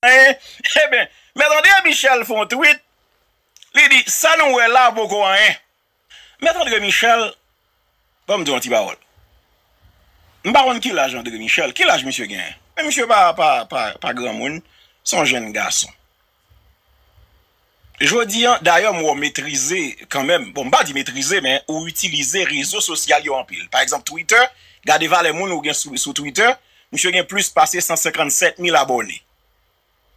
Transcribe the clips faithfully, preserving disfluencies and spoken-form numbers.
anyen. Ebyen, Mèt André Michel fè yon tweet, li di, sa nou wè la poko anyen. Mèt André Michel, ban m di w yon ti pawòl. M pa konn ki laj André Michel, ki laj misye genyen? Men misye pa, pa, pa, pa granmoun, se yon jèn gason. Jodi a, dayè, m wè w metrize kanmenm, bon, m pa di metrize, men ou itilize rezo sosyal yo anpil. Pa egzanp, Twitter, gade valè moun ou gen sou, sou Twitter, misye gen plis pase san senkannsèt mil abòne.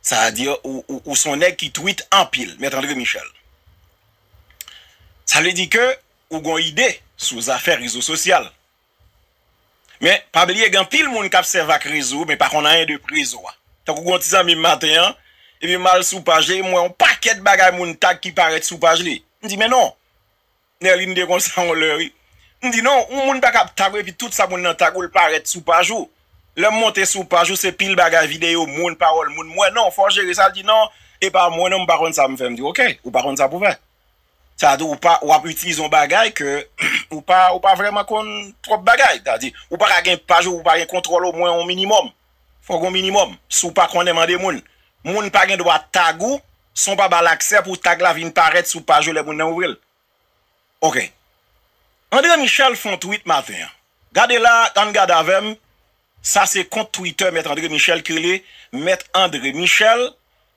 Sa vle di, ou, ou, ou se yon nèg ki tweet anpil, Mèt André Michel. Sa vle di ke ou gen yon ide sou zafè rezo sosyal. Men, pa bliye, gen anpil moun k ap sèvi ak rezo, men pa konn anyen de rezo a. Tankou gen yon ti zanmi m maten an, epi m al sou paj li, m wè yon pakèt bagay moun tag ki parèt sou paj li. M di, men non, Nerline te konsa yon lè, wi. M di, non, yon moun pa ka ap tag ou, epi tout sa moun nan tag ou, l parèt sou paj ou. Lè m monte sou paj ou, se pil bagay, videyo moun, pawòl moun. M wè, non, fò w jere sa. L di, non, e pa mwen, non, m pa konn sa m fè. M di, oke, ou pa konn sa pou w fè. Sa vle di ou pa, w ap itilize yon bagay ke ou pa, ou pa vrèman konn twòp bagay. Sa vle di, ou pa ka gen paj ou, ou pa gen kontwòl omwen yon minimòm. Fòk yon minimòm. Si w pa konnen, mande moun. Moun pa gen dwa tag ou, san w pa ba l aksè pou tag la vin parèt sou paj ou lè moun nan ouvri l. Oke. André Michel fè yon tweet maten an. Gade la, ann gade avè m. Sa se kont Twitter Mèt André Michel ki rele Mèt André Michel.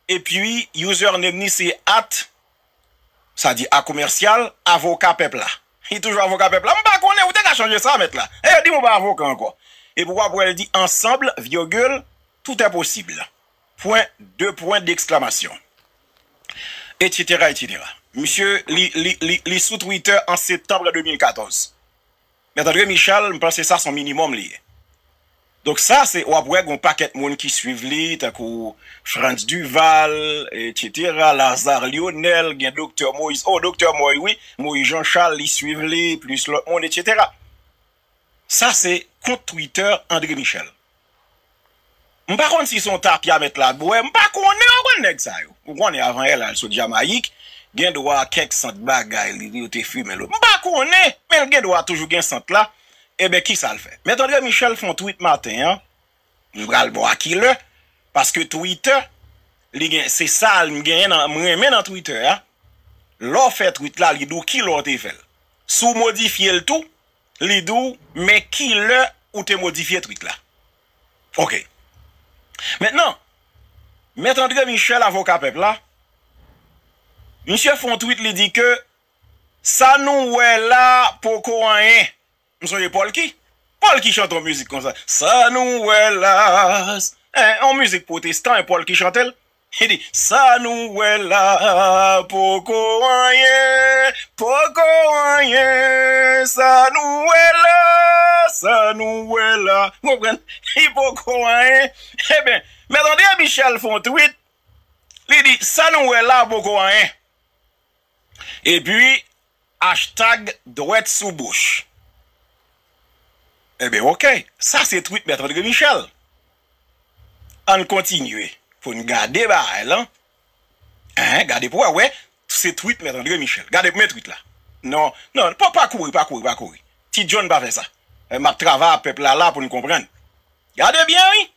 Epi, username ni se at, sa di a komèsyal, avoka pèp la. Li toujou avoka pèp la. M pa konnen, ou te ka chanje sa, mèt la. E yo di m ou pa avoka ankò. Epi w ap wè l di ensemble, virgule, tout est possible. Pwen, de pwen deksklamasyon. Etsetera, etsetera. Misye, li, li, li, li sou Twitter an septanm de mil katòz. Mèt André Michel, m panse sa se yon minimòm li ye. Donk sa, se, w ap wè gen yon pakèt moun ki swiv li, tankou Frantz Duval, etsetera, Lazare Lionel, gen Doktè Moïse, oh, Doktè Moïse, wi, Moïse Jean Charles, li swiv li, plis lòt moun, etsetera. Sa se kont Twitter André Michel. M pa konn si se yon tapya mèt la bwè, m pa konnen, ou konn nèg sa yo. Ou konnen avan yè la, l sot Jamayik, gen dwa kèk sant bagay, li, yo te fimen l. M pa konnen, men l gen dwa toujou gen sant la. Ebyen, kisa l fè? Mèt André Michel fè yon tweet maten an, m pral ba w a ki lè, paske Twitter, li gen, se sa m genyen nan, m renmen nan Twitter a. Lè w fè tweet la, li di w ki lè w te fè l. Si w modifye l tou, li di w, men ki lè ou te modifye tweet la. Oke. Mentnan, Mèt André Michel, avoka pèp la, misye fè yon tweet, li di ke sa nou wè la poko anyen. M sonje Polky. Polky chante yon mizik konsa. Sa nou wè la. Eh, yon mizik pwotestan, e Polky chante l. Li di, sa nou wè la, poko anyen, poko anyen, sa nou wè la, sa nou wè la. Ou konprann? Li poko anyen. Ebyen, Mèt André Michel fè yon tweet, li di, sa nou wè la, poko anyen. Epi, hashtag dwèt sou bouch. Ebyen, oke. Sa se tweet Mèt André Michel. Ann kontinye pou n gade bagay lan. Hein, gade pou w wè, se tweet Mèt André Michel. Gade premye tweet la. Non, non, pa, pa kouri, pa kouri, pa kouri. Ti John pa fè sa. Eh, m ap travay ak pèp la la pou n konprann. Gade byen, wi.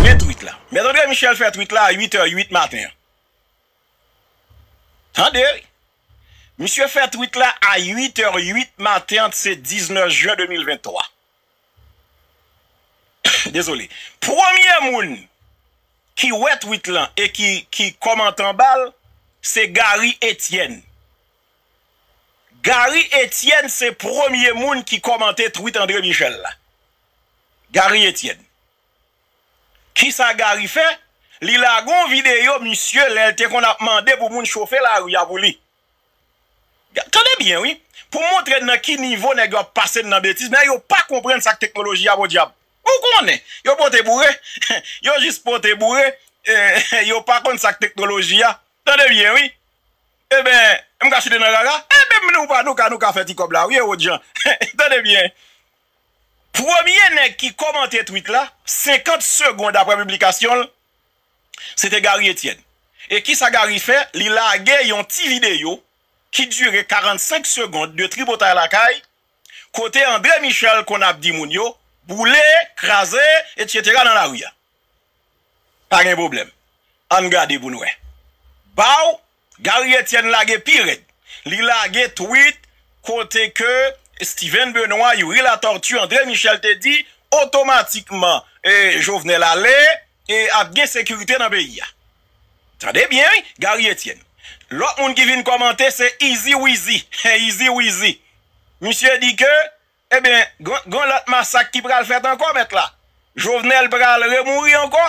Men tweet la. Mèt André Michel fè tweet la a uit è uit maten an. Tande, wi. Misye fè tweet la a uit è uit maten an, se diznèf jen de mil venntwa. Dezole. Premye moun ki wè tweet lan e ki, ki kòmante anba l, se Gary Etienne. Gary Etienne se premye moun ki kòmante tweet André Michel la. Gary Etienne. Kisa Gary fè? Li lage yon videyo misye lè l te konn ap mande pou moun chofe lari a pou li. Tande byen, wi. Pou montre n nan ki nivo nèg yo ap pase n nan betiz, men yo pa konprann sa k teknoloji a, podyab. Ou konnen, yo pote boure. Yo jis pote boure. Eh, yo pa konn sa k teknoloji a. Tande byen, wi. Eben, m ka chite nan rara? Eben, nou pa, nou ka, nou ka fè ti kòb la, wi, e wòt jan. Tande byen. Premye nèg ki kòmante tweet la, senkant segonn apre piblikasyon l, se te Gary Etienne. E kisa Gary fè? Li lage yon ti videyo ki dire karannsenk segonn de tripotay lakay, kote André Michel konn ap di moun yo, boule, kraze, etsetera nan lari a. Pa gen pwoblèm. Ann gade pou n wè. Baw, Gary Etienne lage pi rèd. Li lage tweet kote ke Steven Benoît, Youri Latortue, André Michel te di otomatikman e Jovenel ale e ap gen sekirite nan peyi a. Tande byen wi, Gary Etienne. Lòt moun ki vin kòmante se Easy Weezy. Easy Weezy. Misye di ke Ebyen, gon lòt masak ki pral fèt ankò mèt la. Jovenel pral remouri ankò?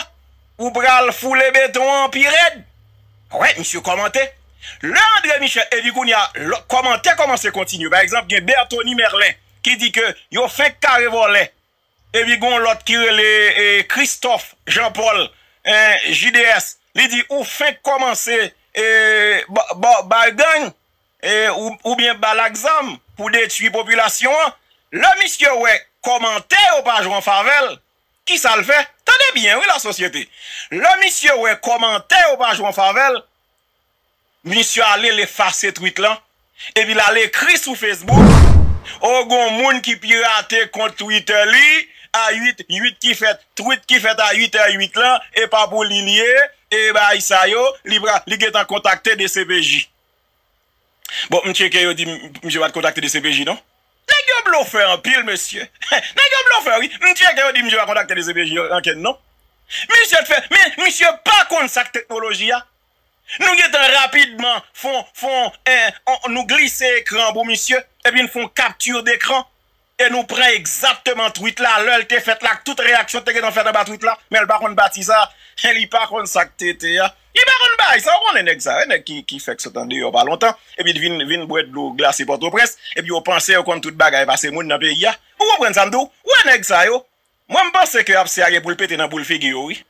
Ou pral foule beton an pi rèd? Wè, misye kòmante. Lè André Michel, epi kounye a, kòmantè kòmanse kontinye. Pa egzanp, gen Berthony Merlin ki di ke yo fenk kare vòlè. Epi gon lòt ki rele e, Christophe Jean Paul, en, J D S. Li di ou fenk kòmanse e, ba, ba, bay gang e, ou, oubyen ba l ak zam pou detwi popilasyon an. Lè misye wè kòmantè yo pa jwe an favè l, kisa l fè? Tande byen wi lasosyete. Lè misye wè kòmantè yo pa jwe an favè l, misye ale l efase tweet lan, epi l al ekri sou Facebook, o gon moun ki pirate kont Twitter li a uit, uit ki fèt, tweet ki fèt a uit è uit lan, e pa pou li l ye, e bagay sa yo, li, li gentan kontakte D C P J. Bon, m tcheke yo di m, misye pa t kontakte D C P J non. Nèg yo blofè anpil, mesye. Nèg yo blofè, wi. M tcheke yo di misye pa kontakte D C P J ankenn non. Misye t fè, men misye pa konn sa k teknoloji a. Nou gentan rapidman fon, fon, en, on, nou glise ekran pou misye, epi n fon kapti dekran. E nou pran egzakteman tweet la, lè l te fèt la, ak tout reyaksyon te gentan fèt anba tweet la, men l pa konn pati sa, li pa konn sa k te te a. Li pa konn bagay sa, ou konnen nèg sa, nèg ki, ki fèk sot andeyò pa lontan, epi vin, vin bwè dlo glase Pòtoprens, epi yo panse yo konn tout bagay pase moun nan peyi a. Ou konprann sa m di w? Ou wè nèg sa yo, mwen m panse ke apse a gen pou l pete nan boul figi yo, wi.